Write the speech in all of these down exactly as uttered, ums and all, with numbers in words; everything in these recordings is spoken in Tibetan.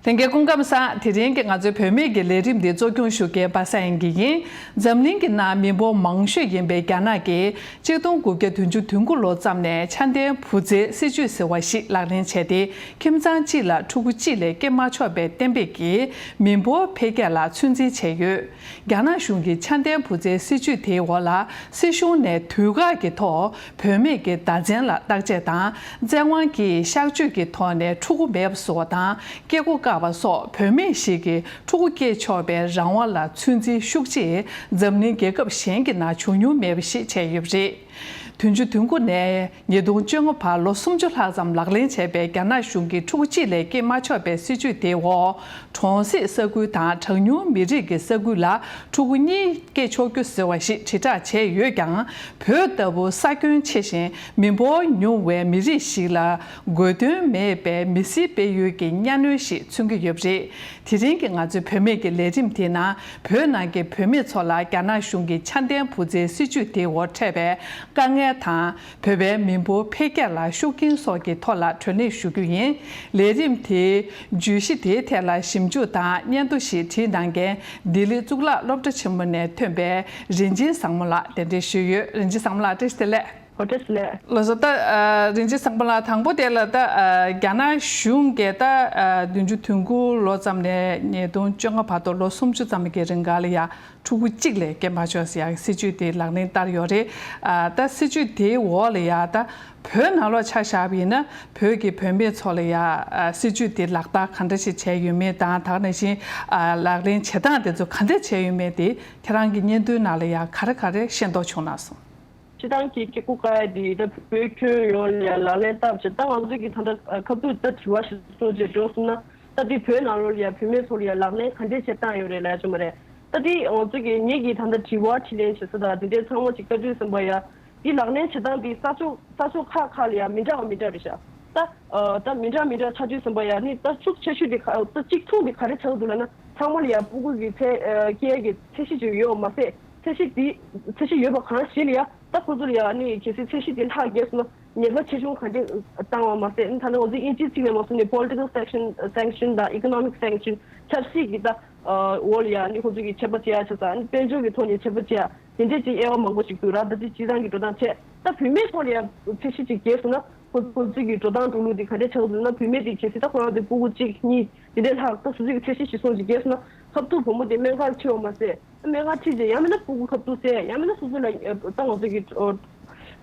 ལྷན་རྒྱས་སྐུ་ཁམས་བཟང་། དེ་རིང་གི་ང་ཚོའི་བུད་མེད་ཀྱི་ལས་རིམ་འདི་གཙོ་སྐྱོང་ཞུ་མཁན་པ་སངས་དབྱངས་སྐྱིད་ཡིན། འཛམ་གླིང་གི་ནང་མི་འབོར་མང་ཤོས་ཡིན་པའི་རྒྱ་ནག་གིས་གཅིག་སྟོང་དགུ་བརྒྱ་བདུན་ཅུ་དོན་དགུ་ལོ་ཙམ་ནས་ཆ་ལྡན་བུ་བཙའི་སྲིད་ཇུས་ཟེར་བ་ཞིག་ལག་ལེན་བྱས་ཏེ། ཁྱིམ་ཚང་གཅིག་ལ་ཕྲུ་གུ་གཅིག་ལས་སྐྱེ་མ་ཆོག་པའི་གཏན་འབེབས་ཀྱིས་མི་འབོར་འཕེལ་རྒྱས་ལ་ཚོད་འཛིན་བྱས་ཡོད། རྒྱ་ནག་གཞུང་གི་ཆ་ལྡན་བུ་བཙའི་སྲིད་ཇུས་དེའི་འོག་ལ། སྲིད་གཞུང་ནས་དུས་བཀག་གི་ཐོག་བུད་མེད་ཀྱི་བདག་འཛིན་ལ་བརྟག་དཔྱད་དང་། བཙན་དབང་གིས་གཤགས་བཅོས་ཀྱི་ཐོག་ནས་ཕྲུ་གུ་མེད་པ་བཟོ་བ་དང་། སྐྱེ་སྒོ་བཀག་པ་སོགས་བུད་མེད་ཞིག་གིས་ཕྲུ་གུ་སྐྱེ་ཆོག་པའི་རང་དབང་ལ་ཚོད་འཛིན་ཤུགས་ཆེ་འཛམ་གླིང་རྒྱལ་ཁབ་གཞན་གྱི་ནང་བྱུང་མྱོང་མེད་པ་ཞིག་བྱས་ཡོད་པ་རེད། བདུན་ཅུ་དོན་དགུ་ནས་ཉིས་སྟོང་བཅོ་ལྔ་བར་ལོ་སུམ་ཅུ་ལྷག་ཙམ་ལག་ལེན་བྱས་པའི་རྒྱ་ནག་གཞུང་གིས་ཕྲུ་གུ་གཅིག་ལས་སྐྱེ་མ་ཆོག་པའི་སྲིད་ཇུས་དེའི་འོག་གྲོང་གསེབ་ས་ཁུལ་དང་གྲངས་ཉུང་མི་རིགས་ཀྱི་ས་ཁུལ་ལ་ཕྲུ་གུ་གཉིས་སྐྱེ་ཆོག་རྒྱུ་ཟེར་བ་ཞིག་དྲིལ་བསྒྲགས་བྱས་ཡོད་ཀྱང་། བོད་ལྟ་བུ་ས་ཁྱོན་ཆེ་ཞིང་མི་འབོར་ཉུང་བའི་མི་རིགས་ཤིག་ལ་དགོས་དོན་མེད་པའི་མི་སེར་སྤེལ་ཡུལ་གྱི་གཉའ་གནོན་ཞིག་མཚོན་གྱི་ཡོད་པ་རེད། དེ་རིང་གི་ང་ཚོའི་བུད་མེད་ཀྱི་ལས་རིམ་དེའི་ནང་། བོད་ནང་གི་བུད་མེད་ཚོ་ལ་རྒྱ་ནག་གཞུང་གི་ཆ་ལྡན་བུ་བཙའི་སྲིད་ཇུས་དེའི་འོག་འཕྲད་པའི་དཀའ་ངལ་དང་། བོད་པའི་མི་འབོར་འཕེལ་རྒྱས་ལ་ཤུགས་རྐྱེན་སོགས་ཀྱི་ཐོག་ལ་བགྲོ་གླེང་ཞུ་རྒྱུ་ཡིན། ལས་རིམ་དེའི་བརྗོད་གཞི་དེའི་ཐད་ལ་ཞིབ་འཇུག་དང་སྙན་ཐོ་ཞིག་བྲིས་གནང་མཁན་ལྡི་ལི་གཙུག་ལག་སློབ་གྲྭ་ཆེན་མོ་ནས་ཐོན་པའི་རིན་ཆེན་བཟང་མོ་ལགས་གདན་འདྲེན་ཞུས་ཡོད། རིན་ཆེན་བཟང་མོ་ལགས་བཀྲ་ཤིས་བདེ་ལེགས། ཨོ་བཀྲ་ཤིས་བདེ་ལེགས། ལགས་སོ། ད་ཨ་རིན་ཆེན་བཟང་མོ་ལགས། དང་པོ་དེ་ལ་ད་ཨ་རྒྱ་ནག་གཞུང་གིས་ད་ཨ་བདུན་ཅུ་དོན་དགུ་ལོ་ཙམ་ནས་ཉིས་སྟོང་བཅོ་ལྔ་བར་དུ་ལོ་སུམ་ཅུ་ཙམ་གྱི་རིང་ག་ལ་ཡ། ཕྲུ་གུ་གཅིག་ལས་སྐྱེ་མ་ཆོག་ཟེར་ཡག་སྲིད་ཇུས་དེ་ལག་ལེན་བསྟར་ཡོད་རེད། ཨ་ད་སྲིད་ཇུས་དེའི་འོག་ལ་ཡ་ད་བོད་ནང་ལོགས་ཆ་བཞག་པ་ཡིན་ན། བོད་ཀྱི་བུད་མེད་ཚོ་ལ་ཡ་ཨ་སྲིད་ཇུས་དེ་ལག་བསྟར་ག་འདྲ་ཞིག་བྱས་ཡོད་མེད་དང་། དེ་ནང་བཞིན་ཨ་ལག་ལེན་བྱེད་སྟངས་དེ་ཚོ་ག་འདྲ་བྱས་ཡོད་མེད་དེ་ཁྱེད་རང་གི་བརྙན་ཐུང་ནང་ལ་ཡ་ག་རེ་ག་རེ་ཤེས་རྟོགས་བྱུང་ན་སོང་། སྤྱིར་བཏང་གི་སྐྱེ་སྒོ་བཀག་ཡ་དེ་ད་བོད་ཁྱོན་ཡོངས་ལ་ཡ་ལག་ལེན་བསྟར་བྱས། ད་ང་ཚོ་གི་ད་ལྟ་ཁ་ཐུག་ད་དྲི་བ་ཞིག་གསུངས་བྱས་འགྲོ་སོང་ན། ད་དེ་བོད་ནང་ལོགས་ལ་ཡ་བུད་མེད་ཚོ་ལ་ཡ་ལག་ལེན་ག་འདྲས་བྱས་བཏང་ཡོད་རེད་ལབ་ཡ་ཅིག་མ་རེད། ད་དེ་ང་ཚོ་གི་ངེད་ཀྱི་ད་ལྟ་དྲི་བ་དྲིས་ལན་བྱེད་ས་དང་དེ་འདྲས་ཚང་མ་ཅིག་བལྟ་དུས་ཙམ་པ་ཡ། དེ་ལག་ལེན་བྱེད་སྟངས་དེ་ས་ཕྱོགས་ས་ཕྱོགས་ཁག་ཁག་ལ་ཡ་མི་འདྲ་བ་མི་འདྲ་རེད་ཤག་ད་ཨ་ད་མི་འདྲ་མི་འདྲ་ཆགས་དུས་ཙམ་པ་ཡ་ནི་ད་ཤུགས་ཆེ་ཤོས་དེ་ག་ད་གཅིག་མཚུངས་དེ་ག་རེ་ཆགས་འདུག་ལབ་ན། ཚང་མ་ལ་ཡ་ཕྲུ་གུ་གི་ཚད་ཨ་སྐྱེ་ཡ་གི་ཚད་གཞི་ཅིག་ཡོད་མ་ཟད། ཚད་གཞི་དེ་ཚད་གཞི་ཡོད་པ་གང་ཞིག་ལ་ཡ། ད་ཁོ་ཚོ་ལ་ཡ་ནི་གལ་སྲིད་ཚད་གཞི་དེ་ལྷག་རྒྱས་སོང་ན་ཉེས་པ་ཆེ་ཆུང་ག་འདྲས་བཏང་བ་མ་ཟད། ད་ནི་ང་ཚོ་དབྱིན་ཇིའི་ཚིག་ནས་མ་སོང་ནས་political sanction sanction དང་economic sanction ཆབ་སྲིད་ཀྱི་ད་འོག་ལ་ཡ་ནི་ཁོ་ཚོ་གི་ཆད་པ་བཅད་ཡ་ཆ་ཚང་། དཔལ་འབྱོར་གྱི་ཐོག་ནས་ཆད་པ་བཅད་ཡ་དེ་འདྲས་ཀྱི་དབྱེ་བ་མང་པོ་ཞིག་འདུག་ར། ད་དེ་སྤྱིར་བཏང་གི་འགྲོ་སྟངས་བྱས། ད་བུད་མེད་ཐོག་ལ་ཡ་ཚད་གཞི་ཅིག་རྒྱས་སོང་ན་ཁོ་ཁོ་ཚོ་གི་འགྲོ་སྟངས་འགྲོ་ལུགས་དེ་ག་འདྲས་ཆགས་འདུག་ན། བུད་མེད་དེ་གལ་སྲིད་ད་ཁོ་རང་ཚོའི་ཕྲུ་གུ་གཅིག་གཉིས་དེ་འདྲས་ལྷག་ད་སོ་སོ་གི་ཚད་གཞི་ཞིག་སོང་ཅིག་རྒྱས་སོང་ན་ཁ་ཐུག་བུ་མོ་དེ་སྨན་ཁང་ཁྲིད་པ་མ་ཟད། སྨན་ཁང་ཁྲིད་རྗེས་ཡང་མིན་ན་ཕྲུ་གུ་ཁ་ཐུག་བཟས། ཡང་མིན་ན་སོ་སོ་ལ་ཨ་ད་ང་ཚོ་གི་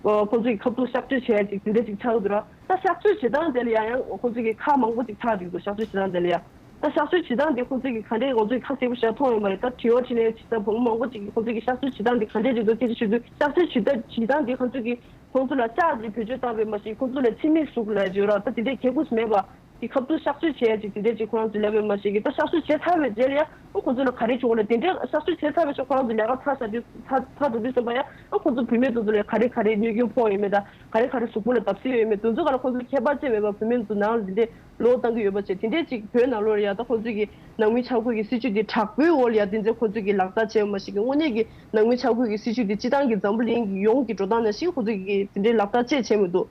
ཨ་ཁོ་ཚོ་གི་ཁ་ཐུག་གཤག་བཅོས་བྱས་ཅིག་དེ་འདྲ་ཅིག་ཆགས་འདུག་ར། ད་གཤག་བཅོས་བྱེད་སྟངས་དེ་ལ་ཡང་ཡང་ཁོ་ཚོ་གི་ཁག་མང་པོ་ཅིག་ཆགས་འདུག་འདུག་གཤག་བཅོས་བྱེད་སྟངས་དེ་ལ་ཡང་། ད་གཤག་བཅོས་བྱེད་སྟངས་དེ་ཁོ་ཚོ་གི་ག་འདྲས་ང་ཚོ་གི་ཁ་གསལ་པོ་ཞིག་མཐོང་ཡོད་མ་རེད། ད་དྲི་བ་དྲིས་ལན་བྱེད་ས་བུ་མོ་མང་པོ་ཅིག་གིས་ཁོ་ཚོ་གི་གཤག་བཅོས་བྱེད་སྟངས་དེ་ག་འདྲས་ཅིག་འདུག་སྐད་ཆ་ཞུ་དུས། གཤག་བཅོས་བྱེད་ད་བྱེད་སྟངས་དེ་ཁོ་ཚོ་གི་ཁོང་ཚོ་ལ་ལྕགས་ཀྱི་བེད་སྤྱོད་བཏང་བའི་མ་ཞིག་ཁོང་ཚོ་ལ་འཆི་མེད་གཟུགས་ལ་བརྗོད་ར། ད་དེ་འདྲས་གལ་ཁུངས་མེད་པ། དེ་ཁ་ཐུག་གཤག་བཅོས་བྱས་ཡ་ཅིག་དེ་འདྲས་ཅིག་ཁོ་རང་ཚོས་ལབ་པའི་མ་ཞིག་གིས། ད་གཤག་བཅོས་བྱས་ཚར་བའི་རྗེས་ལ་ཡང་ཁོ་ཚོ་ལ་ག་རེ་བྱུང་བ་རེད། དེ་འདྲས་གཤག་བཅོས་བྱས་ཚར་བའི་ཤོག་ཁོ་རང་ཚོ་ལས་ཀ་ཚར་ཚར་ཚར་འགྲོ་དུས་ཙམ་པ་ཡང་ཁོ་ཚོ་བུད་མེད་དེ་ཚོ་ལ་ག་རེ་ག་རེ་གནོད་སྐྱོན་ཕོག་ཡོད་མེད་དང་། ག་རེ་ག་རེ་གཟུགས་པོ་ལ་བརྡབ་གསིག་ཡོད་མེད་དེ་ཚོ་ག་ལ་ཁོ་ཚོ་ཁྱད་པར་ཅིག་མེད་པར་བུད་མེད་དེ་ཚོ་ནང་ལ་དེ་འདྲས་ལོག་བཏང་གི་ཡོད་པ་བྱས། དེ་འདྲས་ཅིག་བོད་ནང་ལོགས་ལ་ཡ་ད་ཁོ་ཚོ་གི་ནང་མི་ཆ་བགོས་ཀྱི་སྲིད་ཇུས་དེ་དྲག་པོའི་འོག་ལ་ཡ་དེ་ཚོ་ཁོ་ཚོ་གི་ལག་བསྟར་བྱས་པ་མ་ཞིག་གིས། དངོས་གནས་ཀྱི་ནང་མི་ཆ་བགོས་ཀྱི་སྲིད་ཇུས་དེ་སྤྱིར་བཏང་གི་འཛམ་བུ་གླིང་གི་ཡོངས་ཀྱི་འགྲོ་སྟངས་ནང་བཞིན་ཁོ་ཚོ་གི་དེ་འདྲའི་ལག་བསྟར་ཅིག་བྱས་མི་འདུག་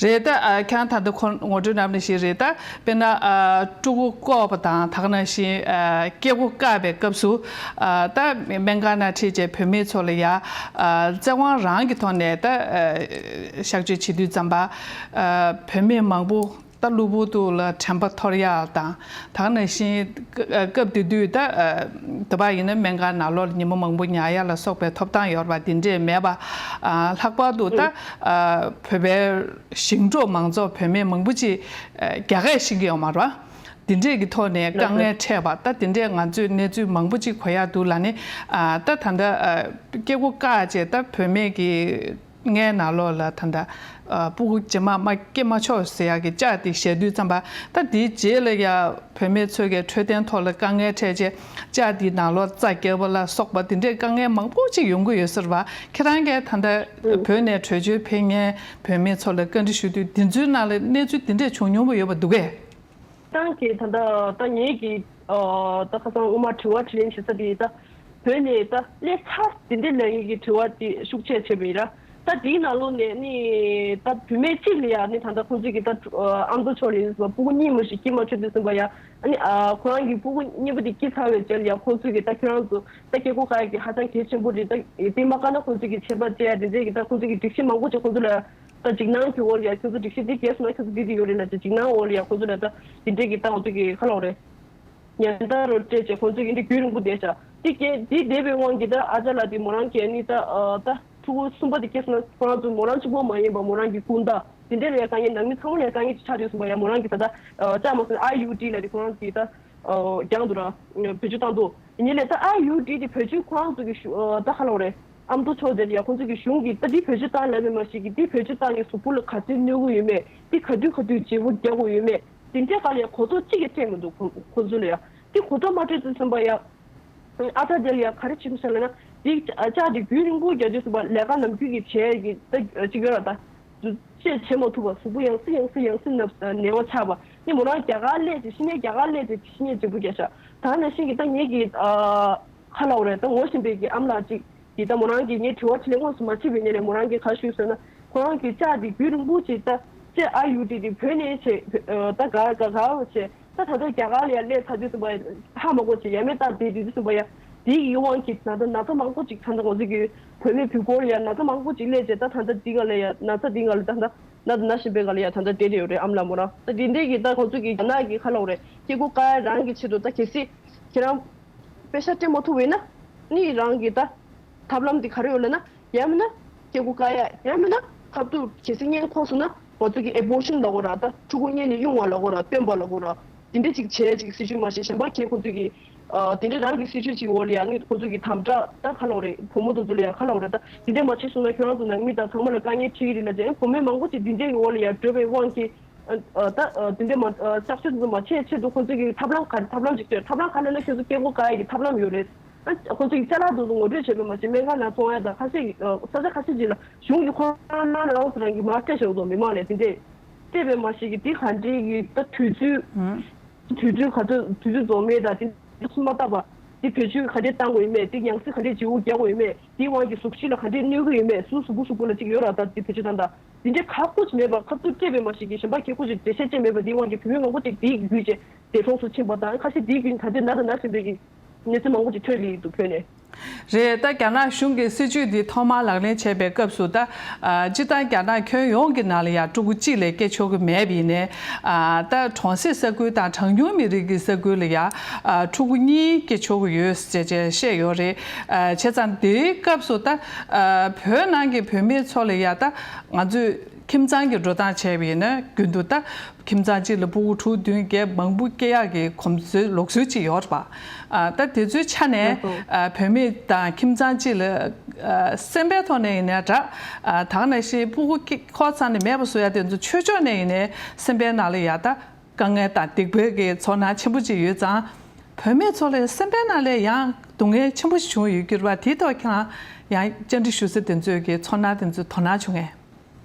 རེད། ད་ཨ་ཁྱེད་རང་ད་ལྟ་ཁོ་ངོ་སྤྲོད་གནང་བ་ནང་བཞིན་རེད། ད་དཔེར་ན་ཨ་ཕྲུ་གུ་བཀོག་པ་དང་། ད་ག་ནང་བཞིན་ཨ་སྐྱེ་སྒོ་བཀག་པའི་སྐབས་སུ་ཨ་ད་སྨན་ཁང་ནང་ཁྲིད་བྱས་བུད་མེད་ཚོ་ལ་ཡ་ཨ་བཙན་དབང་རང་གི་ཐོག་ནས་ད་ཨ་གཤག་བཅོས་བྱེད་དུས་ཙམ་པ་ཨ་བུད་མེད་མང་པོ་ད་གློ་བུར་དུ་ལ་དྲན་པ་འཐོར་ཡག་དང་། ད་ག་ནང་བཞིན་སྐབས་དེ་དུས་ད་ཨ་དེ་བ་ཡིན་ན་སྨན་ཁང་ནང་ལོགས་ལ་ཉི་མ་མང་པོ་ཉལ་ཡག་ལ་སོགས་པའི་ཐོབ་ཐང་ཡོད་པ་དེ་འདྲས་མེད་པ། ཨ་ལྷག་པར་དུ་ད་ཨ་བོད་པའི་ཞིང་འབྲོག་མང་ཚོགས་བུད་མེད་མང་པོ་ཅིག་ཨ་རྒྱ་སྐད་ཤེས་ཀྱི་ཡོད་མ་རེད་པ། དེ་འདྲས་ཀྱི་ཐོག་ནས་དཀའ་ངལ་འཕྲད་པ། ད་དེ་འདྲས་ང་ཚོས་གནས་ཚུལ་མང་པོ་ཅིག་གོ་ཡག་འདུག་ལ་ནི། ཨ་ད་ད་ལྟ་ཨ་སྐྱེ་སྒོ་བཀག་བྱས། ད་བུད་མེད་ཀྱི་མངལ་ནང་ལོགས་ལ་ད་ལྟ་ཨ་ཕྲུ་གུ་རྗེས་མ་མ་སྐྱེ་མ་ཆོག་ཟེར་ཡག་གི་ལྕགས་དེ་བཞག་དུས་ཙམ་པ། ད་དེའི་རྗེས་ལ་ཡ་བུད་མེད་ཚོས་ཀྱི་འཕྲོད་བསྟེན་ཐོག་ལ་དཀའ་ངལ་འཕྲད་བྱས། ལྕགས་དེའི་ནང་ལོགས་རྩ་བརྒྱབ་པ་ལ་སོགས་པ་དེ་འདྲའི་དཀའ་ངལ་མང་པོ་ཅིག་ཡོང་གི་ཡོད་ས་རེད་པ། ཁྱེད་རང་གིས་ད་ལྟ་བོད་ནས་བྲོས་བྱོལ་ཕེབས་མཁན་བུད་མེད་ཚོ་ལ་བཀའ་འདྲི་ཞུ་དུས། དེ་ཚོའི་ནང་ལ་གནས་ཚུལ་དེ་འདྲས་བྱུང་མྱོང་པ་ཡོད་པ་འདུག་གས། ཏང་གི་ད་ལྟ་ད་ངེད་ཀྱི་ཨ་ད་ཁ་སང་སྔོན་མ་དྲི་བ་དྲིས་ལན་བྱེད་ས་དེ་ད་བོད་ནས་ད་སླེབས་ཚར་དེ་འདྲའི་ལབ་མཁན་གྱི་དྲི་བ་དེ་ཤུགས་ཆེ་བྱས་པ་ཡིན་ར། ད་དེའི་ནང་ལོགས་ནས་ནི་ད་བུད་མེད་གཅིག་ལ་ཡང་ནི་ད་ལྟ་ཁོང་ཚོས་ཀྱི་ད་ཨ་མདོ་ཕྱོགས་ལ་ཡིན་ཟེར་བ་སྤུ་གུ་གཉིས་མ་ཞིག་སྐྱེས་མ་ཆོག་དུས་ཙམ་པ་ཡ། ཨ་ནི་ཨ་ཁོ་རང་གི་སྤུ་གུ་གཉིས་པ་དེ་སྐྱེས་ཚར་བའི་རྗེས་ལ་ཡང་ཁོང་ཚོས་ཀྱི་ད་ཁྱེད་རང་ཚོ་ད་སྐྱེ་སྒོ་བཀག་ཡ་གི་ཧ་ཅང་གལ་ཆེན་པོ་རེད། ད་དེ་མ་བཀག་ན་ཁོང་ཚོས་ཀྱི་ཆད་པ་བཅད་ཡ་དེ་འདྲས་ཀྱི་ད་ཁོང་ཚོས་ཀྱི་སྒྲིག་གཞི་མང་པོ་ཅིག་ཁོང་ཚོ་ལ་ད་འཇིགས་སྣང་གི་འོག་ལ་ཡ་ཁྱོད་ཚོ་སྒྲིག་གཞི་འདི་འགལ་སོང་ན་ཁྱོད་ཚོ་འདི་འདི་ཡོད་རེད་ལབ་ཅིག་འཇིགས་སྣང་འོག་ལ་ཡ་ཁོང་ཚོ་ལ་ད་དེ་འདྲས་ཀྱི་ད་ཁོང་ཚོས་ཀྱི་ཁ་ལོག་རེད། ཉེན་བརྡ་རུ་སྤྲད་བྱས་ཁོང་ཚོས་ཀྱི་འདི་རྒྱུན་རིང་པོ་བསྡད་བཞག་དེ་སྐད་དེ་བསྡད་པའི་དབང་གིས་ད་ཨ་ཅག་ལགས་དེ་མོ་རང་གིས་ནི་ད་ཨ་ད་ཕྲུ་གུ་གསུམ་པ་དེ་སྐྱེས་སོང་ན་ཁོ་རང་ཚོ་མོ་རང་གཅིག་པོ་མ་ཡིན་པ་མོ་རང་གི་སྐུ་ཟླ་དེ་འདྲ་ལ་ཡ་དཀའ་ངལ་ནང་མི་ཚང་མ་ལ་ཡ་དཀའ་ངལ་ཅིག་ཆགས་བསྡད་སོང་བ་ཡ། མོ་རང་གིས་ད་ལྟ་ཨ་ཅག་མ་སོང་ཨའི་ཡུ་ཌི་ལབ་དེ་ཁོ་རང་གིས་ད་ཨ་རྒྱང་དུ་ར་བེད་སྤྱོད་བཏང་འདུག་ཡིན་ནའི་ད་ཨའི་ཡུ་ཌི་དེ་བེད་སྤྱོད་ཁོ་རང་ཚོ་གི་ཞུ་ཨ་ད་ཁ་ལོ་རེད། ཨ་མདོ་ཕྱོགས་དེ་ལ་ཡ་ཁོང་ཚོ་གི་གཞུང་གིས་ད་འདི་བེད་སྤྱོད་བཏང་ལབ་པའི་མ་ཞིག་གིས་འདི་བེད་སྤྱོད་བཏང་ནས་གཟུགས་པོ་ལ་ག་ཚོད་གནོད་ཀྱི་ཡོད་མེད། འདི་ག་དུས་ག་དུས་བརྗེ་པོ་རྒྱག་དགོས་ཡོད་མེད། དེ་འདྲའི་སྒང་ལ་ཡ་གོ་རྟོགས་གཅིག་ཀྱང་སྤྲད་མི་འདུག་ཁོ་ཁོ་ཚོ་ལ་ཡ། དེ་གོ་རྟོགས་མ་སྤྲད་དུས་ཙམ་པ་ཡ། ཨ་ཅག་དེ་ལ་ཡ་ག་རེ་བྱེད་དགོས་ཟེར་ལབ་ན། དེ་ཨ་ཅག་དེ་རྒྱུན་རིང་པོ་རྒྱག་དུས་ཙམ་པ་ལས་ཀ་ནམ་རྒྱུན་གྱི་བྱས་ཀྱི་ད་ཅིག་ཡོད་ར་ད། བཅད་བྱེད་མ་ཐུབ་པ་གཟུགས་པོ་ཡང་སེ་ཡང་སེ་ཡང་སེ་ན་ན་བ་ཆགས་པ། ནི་མོ་རང་རྒྱ་གར་སླེབས་ཏེ་ཕྱི་ནས་རྒྱ་གར་སླེབས་ཏེ་ཕྱི་ནས་བརྗེ་པོ་རྒྱག་ཤག་ད་ནང་བཞིན་གྱི་ད་ངེད་ཀྱི་ཨ་ཁ་ལོ་རེད་ད་ངོ་ཤེས་པའི་གི་ཨ་མ་ལགས་ཅིག་གིས་ད་མོ་རང་གིས་ངས་དྲི་བ་དྲིས་ལན་དངོས་སུ་མ་བྱས་པའི་ཉིན་ནས་མོ་རང་གིས་ག་ཞུས་ཟེར་ན། ཁོ་རང་གི་ལྕགས་འདི་རྒྱུན་རིང་པོ་ཅིག་ད་ལྕགས་ཨ་ཡུ་ཌི་འདི་བོད་ནས་བྱས་ད་ག་ག་ག་བྱས་ད་ད་ལྟ་རྒྱ་གར་ལ་ཡ་སླེབས་ཚར་དུས་ཙམ་པ་ཧ་མ་གོ་ཅིག་ཡ་མེད་སྟབས་བདེ་དུས་ཙམ་པ་ཡ་དེའི་ཡིད་དབང་གིས་ད་ལྟ་ན་ཚ་མང་པོ་ཅིག་ད་ལྟ་ང་ཚོ་གི་བོད་མི་བུ་སྒོར་ལ་ཡ་ན་ཚ་མང་པོ་ཅིག་སླེབས་བྱས་ད་ད་ལྟ་འདི་ག་ལ་ཡ་ན་ཚ་འདི་ག་ལ་ད་ལྟ་ན་ཚ་ན་བཞིན་པའི་ག་ལ་ཡ་ད་ལྟ་བསྡད་ཡོད་རེད་ཨ་མ་ལགས་མོ་རང་ད་འདི་འདྲས་ཀྱི་ད་ཁོང་ཚོ་གི་རྒྱ་ནག་གི་ཁ་ལོག་རེད་སྐྱེ་སྒོ་བཀག་ཡ་རང་གི་ཆེད་དུ་ད་གལ་སྲིད་ཁྱེད་རང་པེ་ཤ་སྤྲད་མ་ཐུབ་པ་ཡིན་ན་ནི་རང་གི་ད་ཐབས་ལམ་འདི་ག་རེ་ཡོད་ལབ་ན། ཡང་མིན་ན་སྐྱེ་སྒོ་བཀག་ཡ། ཡང་མིན་ན་ཁ་ཐུག་གལ་སྲིད་གཉེན་ཁོག་སོང་ན་ང་ཚོ་གི་ཨེ་བོ་ཤིན་ལབ་དགོས་ར་ད་ཕྲུ་གུ་གཉེན་ནས་དབྱུང་བ་ལབ་དགོས་ར་སྟོན་པ་ལབ་དགོས་ར་དེ་འདྲ་ཅིག་བྱས་ཅིག་སྲིད་ཇུས་མ་བྱས་གཞན་པ་ཁྱེད་ཁོ་ཚོ་གི་ཨ་དེ་འདྲ་རང་གི་སྲིད་ཇུས་ཅིག་འོག་ལ་ཡང་ངས་ཁོ་ཚོ་གི་དམ་དྲག་ད་ཁ་ལོག་རེད་བུ་མོ་དེ་ཚོ་ལ་ཡང་ཁ་ལོག་རེད་ད་དེ་འདྲ་མ་བྱས་སོང་ན་ཁྱོད་རང་ཚོ་ནང་མི་དང་ཚང་མ་ལ་དཀའ་ངལ་འཕྲད་ཀྱི་རེད་ལབ་ཅིག་བུ་མོ་མང་པོ་ཅིག་དེ་འདྲའི་འོག་ལ་ཡང་འགྲོ་བའི་དབང་གིས་ཨ་ད་ཨ་དེ་འདྲ་མ་ཨ་ལྕགས་ཤོད་དེ་ཚོ་མ་བྱས་ཆེད་དུ་ཁོ་ཚོ་གི་ཐབས་ལམ་ག་རེ་ཐབས་ལམ་ཅིག་བཏོན་ཐབས་ལམ་ག་རེ་ལབ་ན་ཁྱོད་ཚོ་སྐྱེ་སྒོ་བཀག་ཡ་གི་ཐབས་ལམ་ཡོད་རེད། ཨ་ཁོ་ཚོ་གི་ཅ་ལག་དེ་ཚོ་ངོ་སྤྲོད་བྱས་པ་མ་ཟད་སྨན་ཁང་ནང་བཙོང་ཡ་དང་ཁ་ཤས་ཀྱི་ས་ཆ་ཁ་ཤས་ཅིག་ལ་གཞུང་གི་ཁོ་རང་རང་རང་སོ་རང་གི་མར་སྤྲད་བཞག་འདུག་མི་མང་ལ་དེ་འདྲས་སྤྲད་པའི་མ་ཞིག་གི་དེ་ག་འདྲའི་གི་ད་དུས་ཚོད། དུས་ཚོད་ག་ཚོད་དུས་ཚོད་རྫོགས་མེད་དང་དེ་ཚོ་མ་བཏབ་པ། དེ་བེད་སྤྱོད་ག་འདྲས་བཏང་དགོས་ཡོད་མེད་དེ་ཡང་སྲིད་ག་འདྲས་བྱེད་དགོས་རྒྱག་དགོས་ཡོད་མེད་དེའི་དབང་གིས་གཟུགས་གཞི་ལ་ག་འདྲས་གནོད་ཀྱི་ཡོད་མེད་གཟུགས་གཟུགས་པོ་གཟུགས་པོ་ལ་ཅིག་ཡོད་ར་ད་དེ་བེད་སྤྱོད་བཏང་ད་དེ་འདྲས་ག་ཁུ་ཅིག་མེད་པ་ཁ་ཐུག་སྤྲད་པའི་མ་ཞིག་གིས་གཞན་པ་གི་ཁུ་ཅིག་འགྲེལ་བཤད་བྱས་མེད་པ་དེའི་དབང་གིས་བུད་མེད་མང་པོ་ཅིག་དེའི་བརྒྱུད་བྱས་འདས་གྲོངས་སུ་ཕྱིན་པ་དང་ཁ་ཤས་དེའི་བརྒྱུད་ད་དེ་ན་དང་ན་བཞིན་པའི་གི་གནས་ཚུལ་མང་པོ་ཅིག་ཐོན་གྱི་འདུག་བོད་ནས། རེད། ད་རྒྱ་ནག་གཞུང་གིས་སྲིད་ཇུས་འདི་ཐོག་མར་ལག་ལེན་བྱས་པའི་སྐབས་སུ་ད་ཨ་སྤྱིར་བཏང་རྒྱ་ནག་ཁྱོན་ཡོངས་ཀྱི་ནང་ལ་ཡང་ཕྲུ་གུ་གཅིག་ལས་སྐྱེ་ཆོག་གི་མེད་པ་ཡིན་ནའི་ཨ་ད་གྲོང་གསེབ་ས་ཁུལ་དང་གྲངས་ཉུང་མི་རིགས་ཀྱི་ས་ཁུལ་ལ་ཡང་ཨ་ཕྲུ་གུ་གཉིས་སྐྱེ་ཆོག་གི་ཡོད་ཅེས་བཤད་ཡོད་རེད། ཨ་བྱས་ཙང་དེའི་སྐབས་སུ་ད་ཨ་བོད་ནང་གི་བུད་མེད་ཚོ་ལ་ཡང་ད་ང་ཚོས་ཁྱིམ་ཚང་གི་འགྲོ་སྟངས་བྱས་པ་ཡིན་ན་རྒྱུན་དུ་ད། ཁྱིམ་ཚང་གཅིག་ལ་ཕྲུ་གུ་དྲུག་བདུན་བརྒྱད་མང་པོ་སྐྱེ་ཡག་གི་གོམས་སྲོལ་ལུགས་སྲོལ་ཅིག་ཡོད་རེད་པ། ཨ་ད་དེ་ཚོའི་ཆ་ནས་ཨ་བུད་མེད་དང་ཁྱིམ་ཚང་གཅིག་ལ་ཨ་སེམས་པའི་ཐོག་ནས་ཡིན་ན་འདྲ། ཨ་ད་ག་ནང་བཞིན་ཕྲུ་གུ་སྐྱེ་ཁོག་ཚང་ནས་མེད་པ་བཟོ་ཡ་དེ་ཚོ་ཆོས་ཕྱོགས་ནས་ཡིན་ནའི་སེམས་པའི་ནང་ལ་ཡ་ད་དཀའ་ངལ་དང་སྡིག་པའི་གི་ཚོར་སྣང་ཆེན་པོ་ཅིག་ཡོད་ཙང་། བུད་མེད་ཚོ་ལ་སེམས་པའི་ནང་ལ་ཡང་སྡུག་བསྔལ་ཆེན་པོ་ཞིག་བྱུང་ཡོད་ཀྱི་རེད་པ། དེའི་ཐོག་ཁྱེད་རང་ཡང་བཅར་འདྲི་ཞུ་ས་དེ་ཚོས་གི་ཚོར་སྣང་དེ་ཚོ་དོ་སྣང་བྱུང་ངས།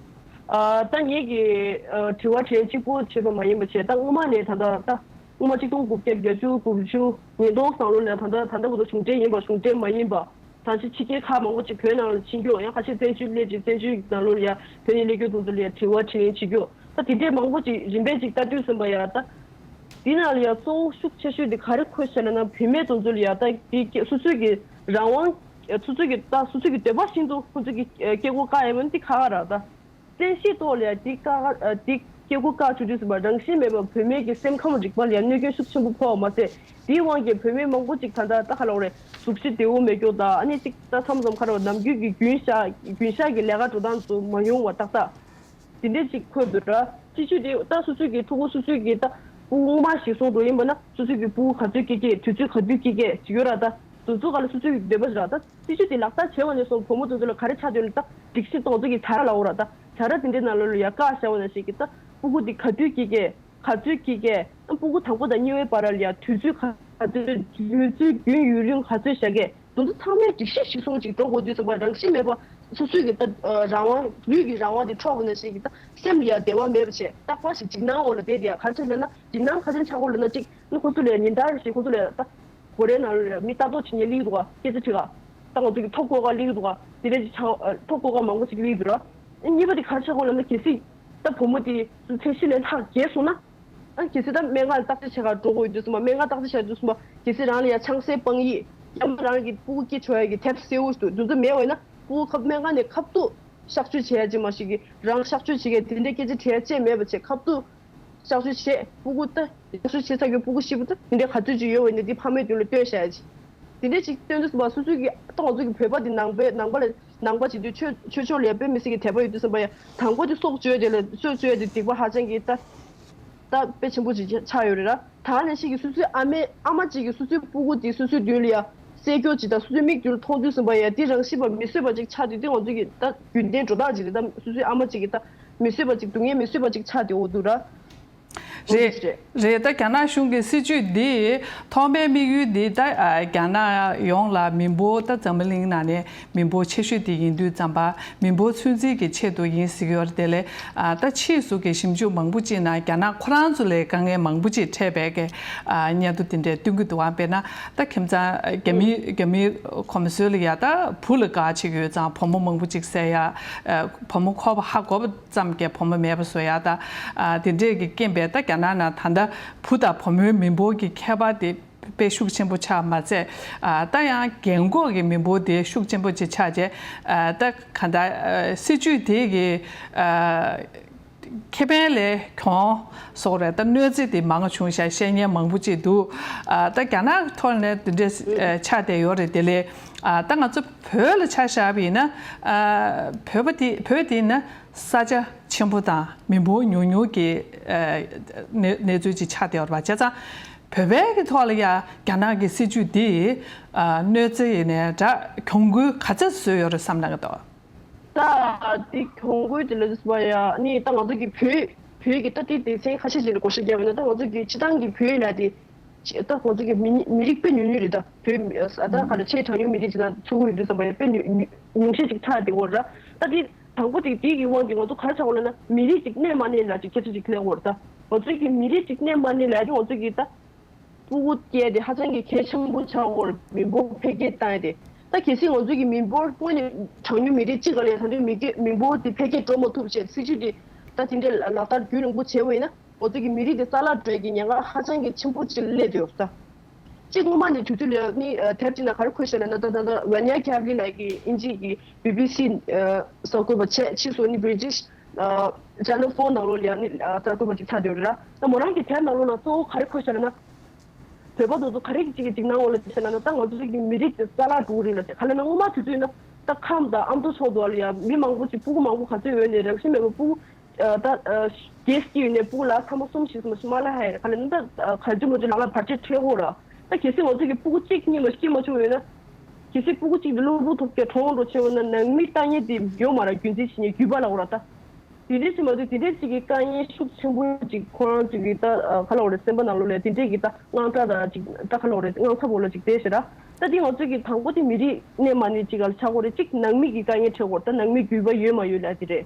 ཨ་ད་ངེད་ཀྱིས་ཨ་དྲི་བ་དྲན་གཅིག་པོ་བྱས་པ་མ་ཡིན་པ་བྱས་ད་སྔོན་མ་ནས་ད་ལྟ་ད་སྔོན་མ་ཆིག་སྟོང་དགུ་བརྒྱ་བརྒྱད་ཅུ་དགུ་བཅུ་ཉིས་སྟོང་སང་ལོ་ནས་ད་ལྟ་ད་ལྟ་བར་དུ་གཞུང་འབྲེལ་ཡིན་པ་གཞུང་འབྲེལ་མ་ཡིན་པ་ད་ཅི་ཕྱི་རྒྱལ་ཁག་མང་པོ་ཅིག་བོད་ནང་ལ་ཕྱིན་རྒྱུ་ཡང་ཁ་ཤས་བཙན་བྱོལ་སླེབས་ཅིག་བཙན་བྱོལ་ནང་ལོགས་ལ་ཡ་བོད་ནས་སླེབས་རྒྱུ་དེ་ཚོ་ལ་ཡ་དྲི་བ་དྲིས་ལན་བྱེད་རྒྱུ་ད་དེ་འདྲས་མང་པོ་ཅིག་རིམ་པས་ཅིག་ལྟ་དུས་ཙམ་པ་ཡ་ད་དེ་ནང་ལ་ཡ་གཙོ་བོ་ཤུགས་ཆེ་ཤོས་དེ་ག་རེ་འཁོར་བྱས་ལབ་ན་བུད་མེད་དེ་ཚོ་ལ་ཡ་ད་དེ་སོ་སོའི་གི་རང་དབང་སོ་སོའི་གི་ད་སོ་སོའི་གི་འདོད་པ་བཞིན་དུ་ཁོ་ཚོའི་གི་སྐྱེ་སྒོ་བཀག་ཡ་མིན་དེ་ཁག་ཁག་ར་ད། བཙན་ཤེད་ཐོག་ལ་ཡ་དེ་བཀག་ཨ་དེ་སྐྱེ་སྒོ་བཀག་བཅུག་དུས་ཙམ་པ་རང་བཞིན་མེད་པར་བུད་མེད་ཀྱི་སེམས་ཁམས་རིག་པ་ལ་ཡ་གནོད་སྐྱོན་ཤུགས་ཆེན་པོ་ཕོག་པ་མ་ཟད། དེའི་དབང་གིས་བུད་མེད་མང་པོ་ཅིག་ད་ལྟ་ད་ག་ལབ་དགོས་རེད། གཟུགས་གཞི་བདེ་བོ་མེད་སྐྱོ་དང་ཨ་ནི་ཅིག་ད་མཚམས་མཚམས་ཁ་རོག་ནམ་རྒྱུན་གྱི་རྒྱུན་བཞག་རྒྱུན་བཞག་གི་ལས་ཀ་འགྲོ་སྟངས་ཚོ་མ་ཡོང་བ་ཏག་ཏག་དེ་འདྲས་ཅིག་འཁོད་འདུག་ར། སྤྱི་སྤྱོད་དེ་ད་སོ་སོའི་གི་ཕྲུ་གུ་སོ་སོའི་གི་ད་སྔོན་མ་ཞིག་སོང་འགྲོ་ཡིན་པ་ན་སོ་སོའི་གི་ཕྲུ་གུ་ག་ཚོད་སྐྱེ་སྐྱེ་དུས་ཚོད་ག་དུས་སྐྱེ་སྐྱེ་ཅིག་ཡོད་ར་ད། དེ་ཚོ་ག་ལ་སོ་སོའི་གི་འདོད་པ་ཞིག་ར་ད། སྲིད་ཇུས་དེ་ལག་བསྟར་བྱས་པ་ནས་བཟུང་བུ་མོ་དེ་ཚོ་ལ་ག་རེ་ཆགས་འདུག་ལ་ད་སྒྲིག་གཞི་གཏོང་ཚོད་ཀྱི་བྱ་ར་ལབ་དགོས་ར་ད། བྱ་ར་དེ་འདྲའི་ནང་ལོགས་ལ་ཡ་བཀག་བཞག་པ་ནང་བཞིན་གྱི་ད་སྤུ་གུ་དེ་ག་དུས་སྐྱེ་སྐྱེ་ག་ཚོད་སྐྱེ་སྐྱེ་ཨ་སྤུ་གུ་དང་པོ་དང་གཉིས་པའི་བར་ལ་ཡ་དུས་ཚོད་ག་དུས་དུས་ཚོད་རྒྱུན་ཡུན་རིང་ག་ཚོད་བཞག་སྐྱེ་དེ་ཚོ་ཚང་མའི་སྒྲིག་གཞི་གཞིར་བཟུང་ཅིག་འགྲོ་དགོས་དུས་ཙམ་པ་རང་བཞིན་མེད་པ་སོ་སོའི་གི་ད་རང་དབང་ལུས་ཀྱི་རང་དབང་དེ་འཕྲོག་པ་ནང་བཞིན་གྱི་ད་སེམས་ལ་ཡ་བདེ་བ་མེད་པ་བྱས་རྟག་པར་ཞིག་འཇིགས་སྣང་འོག་ལ་བསྡད་དེ་ཡ་ག་ཚོད་ལབ་ན་འཇིགས་སྣང་ག་ཚོད་ཆགས་དགོས་ལབ་ན་ཅིག་ནི་ཁོ་ཚོ་ལ་ཡ་ཉིན་ལྟར་བཞིན་ཁོ་ཚོ་ལ་ཡ་ད། སྒོ་རའི་ནང་ལ་མི་ལྟ་རྟོག་བྱེད་མཁན་སླེབས་འདུག་ག་སྐད་ཆ་དྲིས་ག་ད་ང་ཚོ་གི་ཐོ་བཀོད་ག་སླེབས་འདུག་ག་དེ་འདྲ་ཅིག་ཆགས། ཐོ་བཀོད་ག་མང་པོ་ཅིག་སླེབས་འདུག་ར། གཉིས་པ་དེ་ག་རེ་ཆགས་ཀྱི་ཡོད་ལབ་ན། གལ་སྲིད་ད་བུ་མོ་དེ་ཚེ་ཤི་ལས་ལྷག་རྒས་སོང་ན། ཨ་གལ་སྲིད་ད་སྨན་ཁང་ལ་བརྟག་དཔྱད་བྱེད་གར་འགྲོ་དགོས་ཡོད་དུས་ཙམ་པ། སྨན་ཁང་བརྟག་དཔྱད་བྱེད་དུས་ཙམ་པ། གལ་སྲིད་རང་ལ་ཡ་ཆང་སའི་དཔང་ཡིག་ཡང་ན་རང་གི་སྤུ་གུ་སྐྱེ་ཆོག་ཡ་གི་དེབ་གསལ་བོ་ཞིག་འདུག་དེ་ཚོ་མེད་པ་ཡིན་ན། སྤུ་གུ་ཁབ་སྨན་ཁང་ནས་ཁ་ཐུག་གཤག་བཅོས་བྱེད་ཡ་ཅིག་མ་གཞི་གི། རང་གཤག་བཅོས་བྱེད་མཁན་དེ་འདྲའི་སྐད་ཆ་དྲི་ཡ་ཅིག་མེད་པ་བྱས། ཁ་ཐུག་གཤག་བཅོས་བྱས། སྤུ་གུ་ད་གཤག་བཅོས་བྱས་ཚར་གི་སྤུ་གུ་ཤི་བོ་ད་དེ་འདྲའི་ག་ཚོད་ཅིག་ཡོད་པ་ཡིན་ན། དེ་ཕ་མའི་མདུན་ལ་སྟོན་བཞག་ཡ་ཅིག་དེ་འདྲ་ཅིག་སྟོན་དུས་ཙམ་པ། སོ་སོའི་གི་ད་ང་ཚོ་གི་བོད་པ་འདི་ནང་པའི་ནང་པ་ལ་ནང་པ་བྱེད་དུས། ཆོས་ཆོས་ཕྱོགས་ལ་ཡ་དཔེ་མི་སྲིད་ཀྱི་དད་པ་ཡོད་དུས་ཙམ་པ་ཡ། དང་པོ་དེ་སྲོག་གཅོད་དེ་ལ། སྲོག་གཅོད་དེ་སྡིག་པ་ཧ་ཅང་གི་ད་ད་དཔེ་ཆེན་པོ་ཅིག་ཆགས་ཡོད་རེད་ར། ད་ནང་བཞིན་གྱི་སོ་སོའི་ཨ་མའི་ཨ་མ་གཅིག་གིས་སོ་སོའི་སྤུ་གུ་དེ་སོ་སོའི་མདུན་ལ་ཡ་གསད་རྒྱུ་ཅིག་དང་། སོ་སོའི་མིག་མདུན་ལ་མཐོང་དུས་ཙམ་པ་ཡ་དེ་རང་བཞིན་པ་མི་བཟོད་པ་ཅིག་ཆགས་དུས། དེ་ང་ཚོ་གི་ད་རྒྱུན་ལྡན་འགྲོ་སྟངས་ཅིག་རེད། ད་སོ་སོའི་ཨ་མ་གཅིག་གིས་ད་མི་བཟོད་པ་ཅིག། སྡུག་བསྔལ་མི་བཟོད་པ་ཅིག་ཆགས་དེ་འོ་འདུག་ར། རེད། རེད། ད་རྒྱ་ནག་གཞུང་གི་སྲིད་བྱུས་འདི་ཐོག་མའི་དམིགས་ཡུལ་འདི་ད་ཨ་རྒྱ་ནག་ཡོངས་ལ་མི་འབོར། ད་འཛམ་བུ་གླིང་ནང་ནས་མི་འབོར་ཆེ་ཤོས་དེ་ཡིན་དུས་ཙམ་པ། མི་འབོར་ཚོད་འཛིན་གྱི་ཆེད་དུ་ཡིན་ཟེར་གྱི་ཡོད་རེད། དེ་ལས་ཨ་ད་ཕྱིས་སུ་གི་ཞིབ་འཇུག་མང་པོ་ཅིག་ནང་རྒྱ་ནག་ཁོ་རང་ཚོ་ལ་དཀའ་ངལ་མང་པོ་ཅིག་འཕྲད་པའི་གི་ཨ་སྙན་ཐོ་དེ་འདྲ་སྟོན་གྱི་འདུག་ཨ། དཔེར་ན་ད་ཁྱིམ་ཚང་རྒྱ་མི་རྒྱ་མི་གོམས་སྲོལ་ལ་ཡ། ད་བུ་ལ་དགའ་བྱེད་ཀྱི་ཡོད་ཙང་བུ་མོ་མང་པོ་ཅིག་བསད་ཡ། ཨ་བུ་མོ་ཁོ་པ་ཧ་གོ་བ་ཙམ་གྱི་བུ་མོ་མེད་པ་བཟོ་ཡ། ད་ཨ་དེ་འདྲས་ཀྱི་རྐྱེན་པས་ད་རྒྱ་ནག་ནང་ད་ལྟ་བུ་དང་བུ་མོའི་མི་འབོར་གྱི་ཁྱད་པར་དེ་དཔེ་ཤུགས་ཆེན་པོ་ཆགས་མ་ཚད། ཨ་ད་ཡང་རྒན་འཁོགས་ཀྱི་མི་འབོར་དེ་ཤུགས་ཆེན་པོ་ཅིག་ཆགས་རྗེས། ཨ་ད་ག་ད་ཨ་སྲིད་ཇུས་དེ་གི་ཨ་ཁེ་ཕན་ལས་གྱོང་སོགས་རེད། ད་གནོད་འཚེ་དེ་མང་བྱུང་ཤག་བཤད་མཁན་མང་པོ་ཅིག་འདུག་ཨ་ད་རྒྱ་ནག་གི་ཐོག་ནས་དེ་འདྲས་ཨ་ཆགས་བསྡད་ཡོད་རེད། དེ་ལས་ཨ་ད་ང་ཚོ་བོད་ལ་ཆ་བཞག་པ་ཡིན་ན། ཨ་བོད་པ་དེ་བོད་དེ་ཡིན་ན་ས་ཆ་ཆེན་པོ་དང་མི་འབོར་ཉུང་ཉུང་གི་ཨ་གནས་གནས་ཚུལ་ཅིག་ཆགས་བསྡད་ཡོད་རེད་པ། བྱས་ཙང་བོད་པའི་གི་ཐོག་ལ་ཡ་རྒྱ་ནག་གི་སྲིད་ཇུས་འདི་ཨ་གནོད་འཚེ་ཡིན་ནའི་འདྲ། གྱོང་གུན་ག་ཚད་བཟོས་ཡོད་རེད་བསམ་གནང་གི་འདུག་ད་དེ་གྱོང་གུན་དེ་ལ་ཟེར་བ་ཡ་ནི། ད་ང་ཚོ་གི་བོད་བོད་ཀྱི་ད་ལྟའི་སྡེ་ཚན་ཁ་ཤས་ཅིག་ལ་བགོ་བཤའ་བརྒྱབ་པ་ཡིན་ན། ད་ང་ཚོ་གི་སྤྱི་བཏང་གི་བོད་ལ་དེ་ད་ང་ཚོ་གི་མི་མི་རིགས་དཔེ་ཉུང་ཉུང་རེད། ད་བོད་མི་ཨ་ད་ག་ལ་ཆེས་གྲངས་ཉུང་མི་རིགས་ཅིག་ད་ཚུད་ཀྱི་ཡོད་དུས་ཙམ་པ་ཡ་དཔེ་ཉུང་ཉུང་ཉུང་ཤས་ཅིག་ཆགས་བསྡད་ཡོད་རེད། ད་དེ་དང་པོ་དེ་དེ་གི་དབང་གིས་ང་ཚོ་ག་རེ་ཆགས་ཡོད་ལབ་ན། མི་རིགས་ཅིག་གནས་མ་གནས་ལ་ཅིག་སྐད་ཆ་ཅིག་སླེབས་ཡོད་རེད། ད་ང་ཚོ་གི་མི་རིགས་ཅིག་གནས་མ་གནས་ལབ་ཡ་དེ་ང་ཚོ་གི་ད་སྤུ་གུ་སྐྱེ་དེ་ཧ་ཅང་གི་གལ་ཆེན་པོ་ཆགས་ཡོད་རེད། མི་འབོར་འཕེལ་རྒྱས་བཏང་ཡ་དེ། ད་གལ་སྲིད་ང་ཚོ་གི་མི་འབོར་དངོས་གནས་གྲངས་ཉུང་མི་རིགས་གཅིག་ག་ལ་ཡ་ད་དུང་མི་སྐྱེ་མི་འབོར་དེ་འཕེལ་རྒྱས་འགྲོ་མ་ཐུབ་བྱས། སྲིད་ཇུས་དེ་ད་དེ་འདྲའི་ལག་བསྟར་རྒྱུན་རིང་པོ་བྱས་པ་ཡིན་ན། ང་ཚོ་གི་མི་རིགས་དེ་རྩ་བརླག་འགྲོ་ཡ་གི་ཉེན་ཁ་ཧ་ཅང་གི་ཆེན་པོ་ཅིག་སླེབས་བསྡད་ཡོད་རེད། ད་གཅིག་སྔོན་མ་ནས་དུས་ཚོད་ལ་ནི་ཨ་དེབ་ཅིག་ནང་ག་རེ་འཁོད་ཤག་ལབ་ན། ད་ད་ད་ཝན་ཡ་ཁེབ་ལི་ལགས་ཀྱིས་དབྱིན་ཇི་གི་བི་བི་སི་ཨ་གསར་འགོད་པ་བྱས། ཕྱིས་སུ་ནི་བྷི་རི་ཊིཤ་ཨ་ཅེ་ནལ་ཕོར་ནང་ལོགས་ལ་ཡ་ནི་ཨ་གསར་འགོད་པ་ཅིག་ཆགས་བསྡད་ཡོད་རེད་ལ། ད་མོ་རང་གི་དེབ་ནང་ལོགས་ལ་གཙོ་བོ་ག་རེ་འཁོད་ཤག་ལབ་ན། བོད་པ་དེ་ཚོ་ག་རེ་གི་ཅིག་གི་འཇིགས་སྣང་འོག་ལ་བྱས་ན་ན། ད་ང་ཚོ་གི་མི་རིགས་དེ་རྩ་བརླག་འགྲོ་གི་རེད་ལབ་བྱས། ག་ལབ་ན་སྔོན་མ་དུས་ཚོད་ཡིན་ན་ད་ཁམས་དང་ཨ་མདོ་ཕྱོགས་དེ་ལ་ཡ་མི་མང་པོ་ཅིག་སྤུ་གུ་མང་པོ་ག་ཚོད་ཡོད་ནའི་རག་བཞིན་མེད་པ། སྤུ་གུ་ཨ་ད་ཨ་རྒས་ཀྱི་ཡོད་ནའི་སྤུ་གུ་ལ་ཚང་མ་གསུམ་བཞི་གསུམ་མ་ལ་ཧ་ཡ་རེད། ག་ལབ་ན་ད་ཨ་ག་ཅི་མ་ཅི་ལ་ལ་བར་ཆད་འཕྲད་ཀྱི་ཡོད་རེད། ད་གལ་སྲིད་ང་ཚོ་གི་སྤུ་གུ་གཅིག་གཉིས་མ་སྐྱེས་མ་བྱུང་ཡོད་ན། གལ་སྲིད་སྤུ་གུ་གཅིག་དེ་གློ་བུར་ཐོག་གི་གྲོངས་འགྲོ་ཆེ་བ་ན། ནང་མི་ལྟ་མཁན་དེ་ཡོད་མ་རེད། རྒྱུན་འཛིན་བྱེད་མཁན་རྒྱུད་པ་ལབ་དགོས་རེད་ད། དེ་འདྲས་ཅིག་མ་གཏོགས། དེ་འདྲས་ཅིག་གི་དཀའ་ངལ་ཤུགས་ཆེན་པོ་ཅིག་ཁོ་རང་ཚོ་གི་ད་ཨ་ག་ལབ་དགོས་རེད། སེམས་པ་ནང་ལོགས་ལ་དེ་འདྲས་ཀྱི་ད་དངངས་སྐྲག་དང་ཅིག་ད་ག་ལབ་དགོས་རེད། དངངས་འཚབ་འོག་ལ་ཅིག་བསྡད་ཤག་ར། ད་དེ་ང་ཚོ་གི་དང་པོ་དེ་མི་རིགས་གནས་མ་གནས་ཅིག་ག་ལ་ཆགས་དགོས་རེད། གཅིག་ནང་མི་གི་དཀའ་ངལ་འཕྲད་དགོས་རེད། ད་ནང་མི་རྒྱུད་པ་ཡོད་མ་ཡོད་ལབ་དེ་རེད།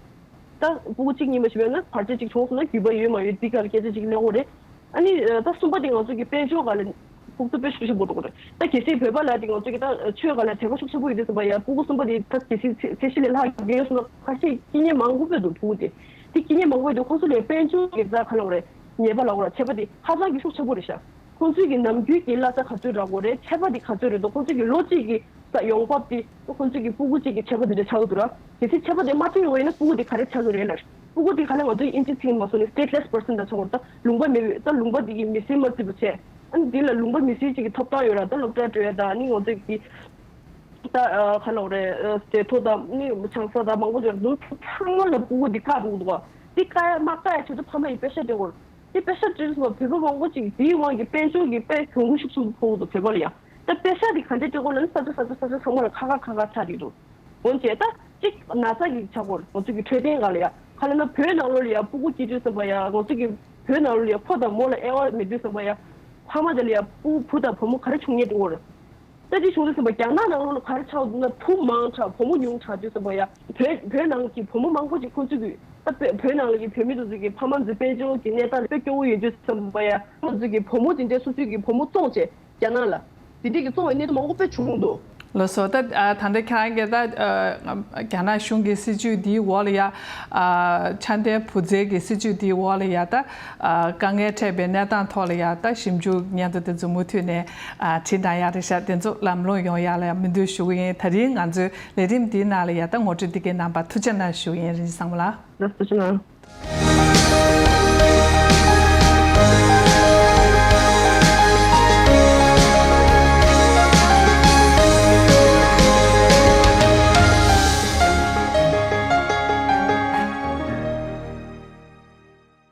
ད་སྤུ་གུ་གཅིག་གཉིས་མ་ཞིག་ཡོད་ན་བར་ཆད་ཅིག་བྱུང་སོང་ན་རྒྱུད་པ་ཡོད་མ་ཡོད་འདི་ག་ལ་སྐད་ཆ་ཅིག་གླེང་དགོས་རེད། ཨ་ནི་ད་གསུམ་པ་དེ་ང་ཚོ་གི་དཔལ་འབྱོར་སྒང་ལ་ཕོག་ཐུག་དཔེ་ཤུགས་ཆེན་པོ་འགྲོ་གི་རེད། ད་གལ་སྲིད་བོད་པ་ལ་དེ་ང་ཚོ་གི་ད་ཆོས་སྒང་ལ་དད་པ་ཤུགས་ཆེན་པོ་ཡོད་དུས་ཙམ་པ་ཡ། སྤུ་གུ་གསུམ་པ་དེ་ད་གལ་སྲིད་ཚེ་ཚེ་ཤི་ལས་ལྷག་རྒས་སོང་ན་ཁ་ཤས་སྐྱེ་མཁན་མང་པོ་དཔེ་འདུག་སྤུ་གུ་དེ། དེ་སྐྱེ་མཁན་མང་པོ་ཡོད་དུས་ཁོང་ཚོ་ལ་དཔལ་འབྱོར་གྱི་ད་ག་ལབ་དགོས་རེད། ཉེས་པ་ལབ་དགོས་རེད། ཆད་པ་དེ་ཧ་ཅང་གི་ཤུགས་ཆེན་པོ་རེད་ཤག་ཁོང་ཚོའི་གི་ནམ་རྒྱུན་གྱི་གླ་ཆ་ག་ཚོད་རག་གི་རེད། ཆད་པ་དེ་ག་ཚོད་རེད་འདུག་ཁོང་ཚོའི་གི་ལོ་གཅིག་གི་ས་ཡོང་འབབ་དེ་ཁོང་ཚོའི་གི་སྤུ་གུ་གཅིག་གི་ཆད་པ་དེ་འདྲ་ཆགས་ཀྱི་འདུག་ར། གལ་སྲིད་ཆད་པ་དེ་མ་བྲལ་བ་ཡིན་ན་སྤུ་གུ་དེ་ག་རེ་ཆགས་ཀྱི་རེད་ལབ། སྤུ་གུ་དེ་ག་ལ་ང་ཚོའི་དབྱིན་ཇི་ཚིག་མ་སོང་ནས་stateless person ད་ཆགས་ཀྱི་རེད། ད་ལུང་པ་མེད་པའི། ད་ལུང་པ་དེ་གི་མི་སེར་མ་བརྩི་བ་བྱས། ཨ་ནི་དེ་ལ་ལུང་པ་མི་སེར་གཅིག་གི་ཐོབ་ཐང་ཡོད་ར། ད་སློབ་གྲྭ་འགྲོ་ཡ་ད་ནི་ང་ཚོའི་གི་ད་ཨ་ག་ལབ་དགོས་རེད། ཨ་ཟས་ཐོ་དང་ནི་ཆང་ས་དང་མང་པོ་ཅིག་འདུག་ཚང་མ་ལ་སྤུ་གུ་འདི་བཀག་འདུག་འདུག་འདི་བཀག་ཡ་མ་བཀག་ཡ་ཆེད་དུ་ཕ་མ་ཡིས་པེ་ཤ་སྤྲད་དགོས། འདི་པེ་ཤ་སྤྲད་དུས་བོད་པ་མང་པོ་ཅིག་འདིའི་དབང་གིས་དཔལ་འབྱོར་གྱི་དཔེ་གྱོང་གུན་ཤུགས་ཆེན་པོ་ཕོག་འདུག་བོད་པ་ལ་ཡ། ད་པེ་ཤ་འདི་ག་འདྲས་སྤྲད་དགོས་ལབ་ན། ས་ཆ་ས་ཆ་ས་ཆ་ཚང་མ་ལ་ཁ་ཁ་ཁ་ཁ་ཆགས་ཀྱི་འདུག་འོན་ཀྱང་ད་གཅིག་ན་ཚ་གི་ཆགས་སྐོར་ང་ཚོ་གི་འཕྲོད་བསྟེན་སྒང་ལ་ཡ། ག་ལབ་ན་བོད་ནང་ལོགས་ལ་ཡ་སྤུ་གུ་སྐྱེ་དུས་ཙམ་པ་ཡ། ང་ཚོ་གི་བོད་ནང་ལོགས་ལ་ཡ་ཕོ་དང་མོ་ལ་དབྱེ་བ་མེད་དུས་ཙམ་པ་ཡ། ཕ་མ་དེ་ལ་ཡ་སྤུ་བུ་དང་བུ་མོ་ག་རེ་བྱུང་ཉེན་འགྲོ་གི་རེད། ད་དེ་བྱུང་དུས་ཙམ་པ་རྒྱ་ནག་ནང་ལོགས་ལ་ག་རེ་ཆགས་འདུག་ན། བུ་མང་དྲགས་བུ་མོ་ཉུང་དྲགས་དུས་ཙམ་པ་ཡ། བོད་བོད་ནང་གི་བུ་མོ་མང་པོ་ཅིག་ཁོང་ཚོ་གི་ད་བོད་བོད་ནང་ལ་གི་བོད་མི་དེ་ཚོ་གི་ཕ་མ་ཚོ་དཔལ་འབྱོར་གྱི་གནས་སྟངས་དཔེ་སྐྱོ་བོ་ཡོད་དུས་ཙམ་པ་ཡ། ཁོང་ཚོ་གི་བུ་མོ་དེ་འདྲས་སོ་སོའི་གི་བུ་མོ་བཙོང་བྱས། རྒྱ་ནག་ལ་དེ་འདྲས་ཀྱི་བཙོང་བའི་གནད་དོན་མང་པོ་དཔེ་བྱུང་འདུག་ལགས་སོ། ད་ཨ་ད་ལྟ་ཁྱེད་རང་གིས་ད་ཨ་རྒྱ་ནག་གཞུང་གི་སྲིད་ཇུས་འདིའི་འོག་ལ་ཡ། ཨ་ཆ་ལྡན་བུ་བཙའ་གི་སྲིད་ཇུས་འདིའི་འོག་ལ་ཡ། ད་ཨ་དཀའ་ངལ་འཕྲད་པའི་གནས་སྟངས་ཐོག་ལ་ཡ། ད་ཞིབ་འཇུག་སྙན་ཐོ་དེ་ཚོ་མུ་མཐུད་ནས་ཨ་བྲིས་གནང་ཡག་རེད་ཤག་དེ་ཚོ་ལམ་ལྷོང་ཡོང་ཡག་ལ་ཡ་སྨོན་འདུན་ཞུ་གི་ཡིན། ད་རིང་ང་ཚོའི་ལས་རིམ་འདིའི་ནང་ལ་ཡ། ད་ངོ་སྤྲོད་འདི་གའི་རྣམ་པ་ཐུགས་རྗེ་གནང་ཞུ་གི་ཡིན། རིན་ཆེན་བཟང་མོ་ལགས། ལགས་སོ། ཐུགས་རྗེ་གནང་།